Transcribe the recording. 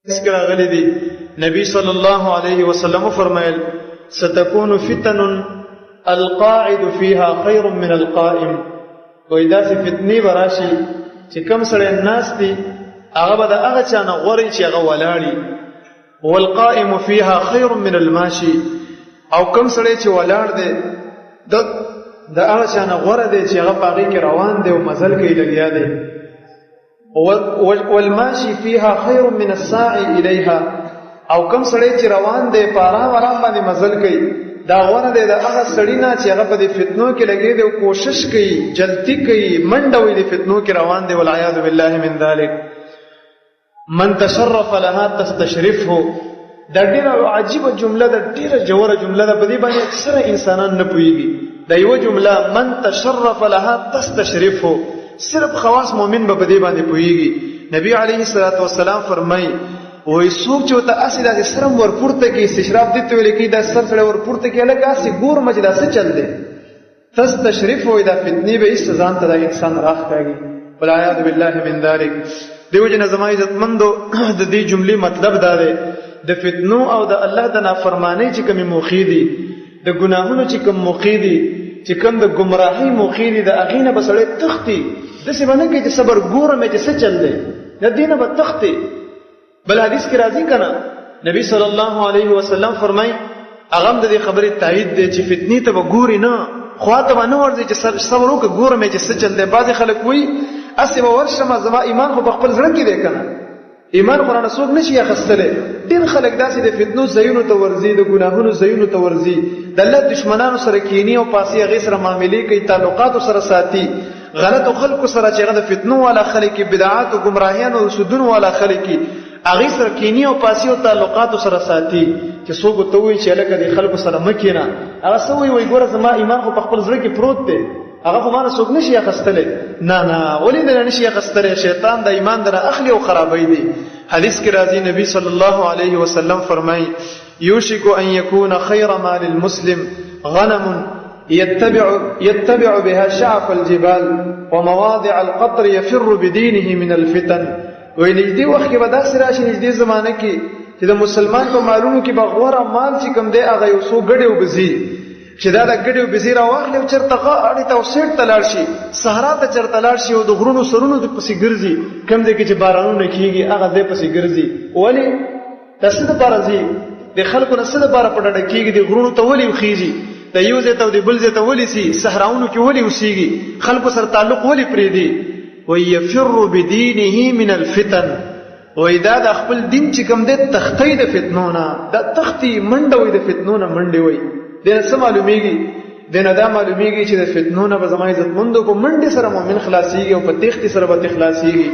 حدیث کې راغلي دي، نبی صلی الله علیه وسلم فرمایل: ستكون فتن القاعد فيها خير من القائم. وای داسې فتنې به راشي چې کم سړی ناست دی هغه به د هغه چا نه غوره چې هغه ولاړي، والقائم فيها خير من الماشي، او کم سړی چې ولاړ دی د هغه چا نه غوره دی چې هغه په هغې کې روان دی او مزل کوي لګیا دی. والماشي فيها خير من الساعي اليها، او کم سړی چې روان دی په آرام آرام باندې مزل کوي دا غوره دی د هغه سړي نه چې هغه په دې فتنو کې لګې دی او کوشش کوي، جلتی کوي، منډه وي، د فتنو کې روان دی، والعیاذ بالله من ذلک. من تشرف لها تستشرفه. دا ډیره عجیبه جمله ده، ډیره ژوره جمله ده، په دې باندې اکثره انسانان نه پوهیږي. دا یوه جمله من تشرف لها تستشرفه، صرف خواص مؤمن به په دې باندې پوهیږي. نبی علیه الصلاة والسلام فرمایي، وایي څوک چې ورته هسې داسې سرم ورپورته کړي، استشراف دې ته ویل کېږي، دا سر سړی ورپورته کړي، هلکه هسې ګورم چې دا څه چل دی، تستشرف، وایي دا فتنې به هېڅ ځان ته دا انسان راښکاږي، والعیاذ بالله من ذلک. دیو جن زما عزتمندو، د دې جملې مطلب دا دی، د فتنو او د الله د نافرمانی چې کومې موقع دي، د ګناهونو چې کوم موقع دي، چې کوم د ګمراهۍ موقع دي، د هغې نه به سړی تښتي. داسې به نه کوي چې صبر ګورم چې څه چل دی، د دې نه به تښتي. بل حدیث کې راځي کنه، نبی صلی الله علیه وسلم فرمای، هغه هم د دې خبرې تایید دی چې فتنې ته به ګوري نه، خوا ته به نه ورځي چې صبر وکړه ګورم چې څه چل دی. بعضې خلک وایي هسې به ورشم، زما ایمان خو په خپل زړه کې دی کنه، ایمان خو رانه څوک نشي اخیستلی. ډېر خلک داسې د فتنو ځایونو ته ورځي، د ګناهونو ځایونو ته ورځي، د الله دشمنانو سره کینی او پاسې هغې سره معاملې کوي، تعلقاتو سره ساتي، غلطو خلکو سره چې هغه د فتنو والا خلک، بدعات او ګمراهیانو او سودونو والا خلک، هغې سره کینی او پاسې او تعلقاتو سره ساتي. چې څوک ورته ووایي چې هلکه دې خلکو سره مه کښېنه، هغه څه وایي؟ وایي ګوره زما ایمان خو په خپل زړه کې پروت دی، هغه خو مانه څوک نشي اخیستلی. نه نه، ولې درنه نشي اخیستلی؟ شیطان د ایمان درنه اخلي او خرابوي دی. حدیث کې راځي، نبی صلی الله علیه وسلم فرمایي: یوشک ان یکون خیر مال المسلم غنم يتبع بها شعف الجبال ومواضع القطر يفر بدينه من الفتن. وایي نږدې وخت کې به داسې راشي، نږدې زمانه کې، چې د مسلمان په مالونو کې به غوره مال چې کوم دی هغه یو څو ګډې وبزي، چې دا د ګډې وبزي راواخلي او چېرته غاړې ته او سیټ ته لاړ شي، صحرا ته چېرته لاړ شي او د غرونو سرونو ته پسې ګرځي، کوم ځای کې چې بارانونه کېږي هغه ځای پسې ګرځي. ولې؟ د څه دپاره ځي؟ د خلکو نه څه دپاره په ډډه کېږي؟ د غرونو ته ولې وخېږي؟ د یو ځای ته او د بل ځای ته ولې ځي؟ صحراونو کې ولې اوسېږي؟ خلکو سره تعلق ولې پرېږدي؟ وایي یفر بدینه من الفتن. وایي دا د خپل دین چې کوم دی تختی د فتنو نه، دا تختی منډه وایي، د فتنو نه منډې وایي. دې نه څه معلومیږي؟ دې نه دا معلومیږي چې د فتنو نه به زما عزتمندو په منډې سره مؤمن خلاصیږي او په تېښتې سره به ترې خلاصیږي.